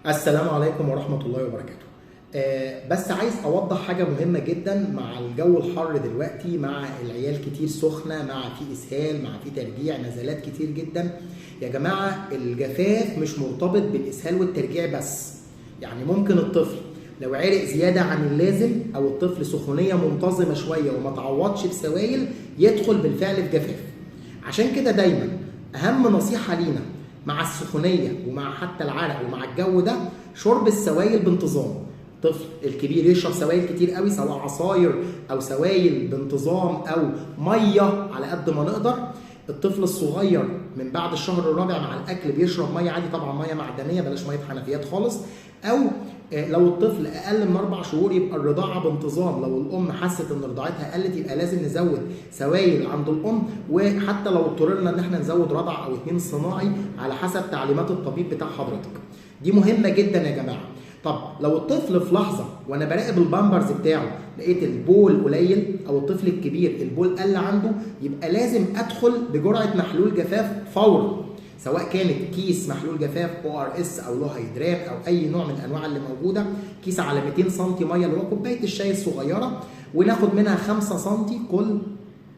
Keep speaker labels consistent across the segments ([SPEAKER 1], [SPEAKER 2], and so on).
[SPEAKER 1] السلام عليكم ورحمة الله وبركاته. بس عايز أوضح حاجة مهمة جدا مع الجو الحر دلوقتي، مع العيال كتير سخنة، مع في إسهال، مع في ترجيع، نزلات كتير جدا. يا جماعة الجفاف مش مرتبط بالإسهال والترجيع بس، يعني ممكن الطفل لو عرق زيادة عن اللازم أو الطفل سخونية منتظمة شوية وما تعوضش بسوائل يدخل بالفعل في جفاف. عشان كده دايما أهم نصيحة لينا مع السخونية ومع حتى العرق ومع الجو ده شرب السوائل بانتظام. الطفل الكبير يشرب سوائل كتير قوي، سواء عصاير او سوائل بانتظام او مية على قد ما نقدر. الطفل الصغير من بعد الشهر الرابع مع الاكل بيشرب مية عادي، طبعا مية معدنية، بلاش مية حنفيات خالص. او لو الطفل اقل من 4 شهور يبقى الرضاعة بانتظام. لو الام حست ان رضاعتها قلت يبقى لازم نزود سوائل عند الام، وحتى لو اضطررنا ان احنا نزود رضع او 2 صناعي على حسب تعليمات الطبيب بتاع حضرتك. دي مهمة جدا يا جماعة. طب لو الطفل في لحظة وانا براقب البامبرز بتاعه لقيت البول قليل، او الطفل الكبير البول قل عنده، يبقى لازم ادخل بجرعه محلول جفاف فورا، سواء كانت كيس محلول جفاف ORS او لوهيدران او اي نوع من الانواع اللي موجودة، كيس على 200 سم مية اللي هو كوباية الشاي الصغيرة، وناخد منها 5 سم كل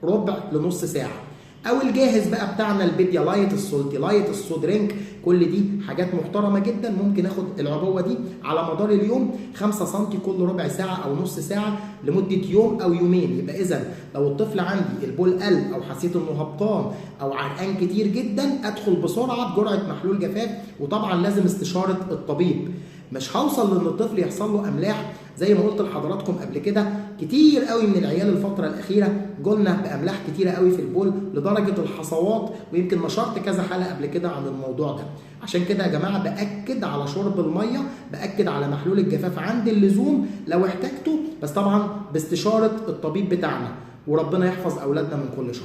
[SPEAKER 1] ربع لنص ساعة. او الجاهز بقى بتاعنا البيديالايت، السولتيلايت، السودرينك، كل دي حاجات محترمه جدا. ممكن اخد العبوه دي على مدار اليوم 5 سم كل ربع ساعة او نص ساعة لمدة يوم او يومين. يبقى اذا لو الطفل عندي البول قل او حسيت انه هبطان او عرقان كتير جدا، ادخل بسرعة بجرعه محلول جفاف، وطبعا لازم استشاره الطبيب. مش هوصل لان الطفل يحصل له املاح زي ما قلت لحضراتكم قبل كده. كتير قوي من العيال الفترة الاخيرة جولنا باملاح كتيرة قوي في البول لدرجة الحصوات، ويمكن نشرت كذا حلقة قبل كده عن الموضوع ده. عشان كده يا جماعة باكد على شرب المية، باكد على محلول الجفاف عند اللزوم لو احتاجته، بس طبعا باستشاره الطبيب بتاعنا، وربنا يحفظ اولادنا من كل شر.